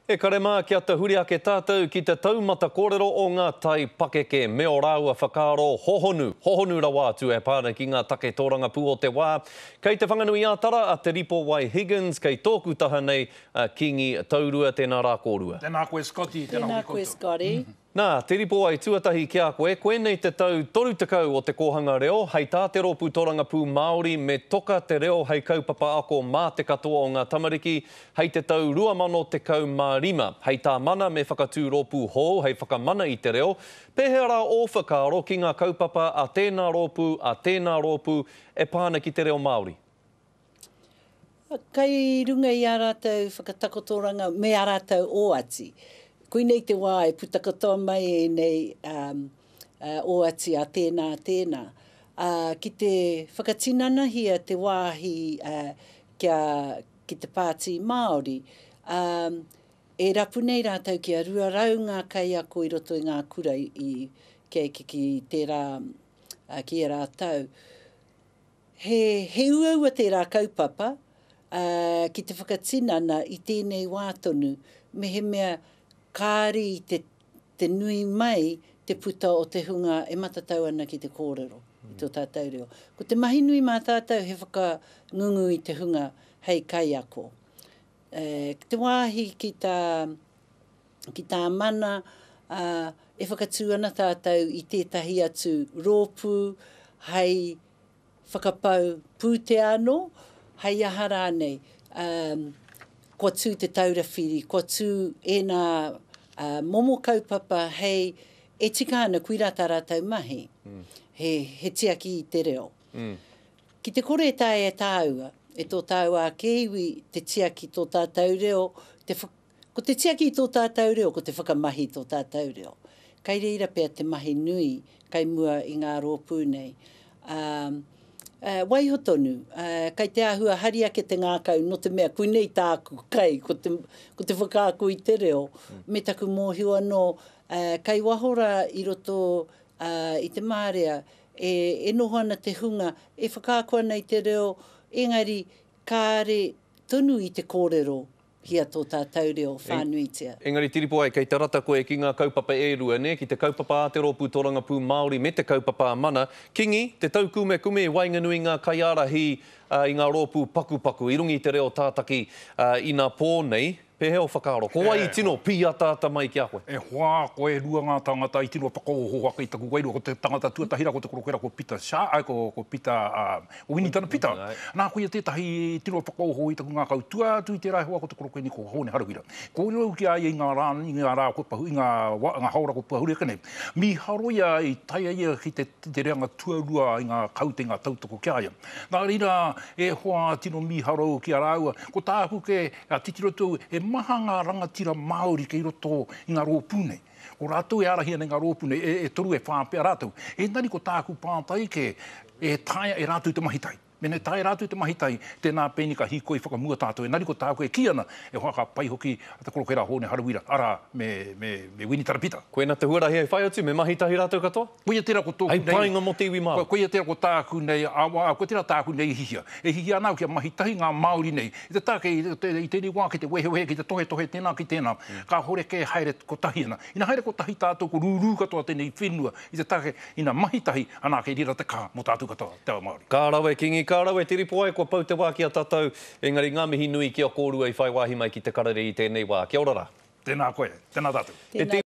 E kare mā, kia tahuri ake tātou ki te taumata kōrero o ngā tai pakeke me ō rāua whakaaro hohonu, hohonu rawa atu e pā ana ki ngā take tōrangapū o te wā. Kei Te Whanganui-ā-Tara a Te Ripowai Higgins, kei tōku taha nei a Kingi Taurua, tēnā rā kōrua. Tēnā koe Scotty, tēnā Tēnā hoki koe koutou. Scotty. Nā, Te Ripowai, tuatahi ki a koe, koinei te tau 30 o Te Kōhanga Reo, hei tā te Rōpū Torangapū Māori me toka te reo hei kaupapa ako mā te katoa o ngā tamariki hei te tau 2015. Hei tā Mana me whakatū rōpū hou hei whakamana i te reo, pēhea rā ō whakaaro ki ngā kaupapa a tēnā rōpū, a tēnā rōpū e pā ana ki te reo Māori? Kei runga i ā rātou whakatakotoranga me ā rātou oati. Koinei te wā e puta katoa mai ēnei oati a tēnā, a tēnā. Ā, ki te whakatinanahia te wāhi kia, ki te Pāti Māori, ā, e rapu nei rātou kia 200 ngā kaiako i roto i ngā kura i, ki, ki, ki tērā, ki ērā tau. He, he uaua tērā kaupapa, ā, ki te whakatinana i tēnei wā tonu, mehemea kāre i te, te nui mai te puta o te hunga e matatau ana ki te kōrero i tō tātou reo. Ko te mahi nui mā tātou he whakangungu i te hunga hei kaiako. E, te wāhi ki tā, ki tā Mana, ā, e whakatū ana tātou i tētahi atu rōpū hei whakapau pūtea anō, hei aha rānei, ā, kua tū Te Taura Whiri, kua tū ēnā momo kaupapa hei, e tika ana koirā tā rātou mahi, he, he tiaki i te reo. Ki te kore e taea e tāua, e tō tāua ake iwi te tiaki tō tātou reo, te Ko te tiaki i tō tātou reo, ko te whakamahi i tō tātou reo. Kai reira pea te mahi nui kai mua i ngā rōpū nei. Ā, ā, waiho tonu, ā, kai te āhua hari ake te ngākau nō te mea koinei tāku kai, ko te, ko te whakaako i te reo, me taku mōhio anō, ā, kai waho rā i roto, ā, i te marea, e, e noho ana te hunga e whakaako ana i te reo, engari kāre tonu i te kōrero hia tō tātou reo whānuitia. Engari Tiripoai, kei te rata koe ki ngā kaupapa e rua, nē, ki te kaupapa a te Rōpū Torangapū Māori me te kaupapa a Mana. Kingi, te taukumekume i waenganui i ngā kaiārahi i ngā rōpū pakupaku, i runga i te reo tātaki inapō nei, pēhea ō whakaaro? Ko wai i tino pīataata mai ki a koe? E hoa, ko e rua ngā tāngata i tino whakaoho ake i taku wairua, ko te tangata tuatahi rā ko te korokera ko Pita Sharp, ai ko Pita, Ko Winitana Pita. Nā, koia tētahi tino whakaoho i taku ngākau. Tua atu i tērā e hoa ko te korokeni ko Hōne Harawira. Kōrero au ki a ia i ngā rā, i ngā rā kua pahu, i ngā wā, ngā haora kua pahuri ake nei. Mīharo ia i taea ia ki te, te reanga tuarua i ngā kaute, i ngā tautoko ki a ia. Nā reira, e hoa tino mīharo au ki a rāua. Ko tāku kē, ka titiro atu au, he maha ngā rangatira Māori kei roto i ngā rōpū nei. Ko rātou e ārahi ana i ngā rōpū nei, e, e toru, e whā pea rātou. Engari ko tāku pātai kē, e taea e rātou te mahi tahi. Mēnā e taea e rātou te mahi tahi, tēnā pēni ka hīkoi whakamua tātou. Engari ko tāku e kī ana, e hoa ka pai hoki a te korokera Hōne Harawira, arā, me, me, me Winitana Pita. Koina te huarahi hei whai atu, me mahi tahi rātou katoa? Koia tērā ko tōku nei. Hei painga mō te iwi Māori. Koia tērā ko tāku nei awa, koia tērā tāku nei hihia. E hihia ana au kia mahi tahi ngā Māori nei. I te take, i tēnei wā ki te wehewehe, ki te tohetohe tēnā ki tēnā, kāhore kē haere kotahi ana. Ina haere kotahi tātou, ko rūrū katoa tēnei whenua i te take, ina mahi tahi, anā kei reira te kaha mō tātou katoa, te ao Māori. Ka rawe Kingi, ka rawe Te Ripoai, kua pau te wā ki a tātou, engari ngā mihi nui ki a kōrua i whai wāhi mai ki te karere i tēnei wā. Kia ora rā. Tēnā koe, tēnā tātou. Tēnā.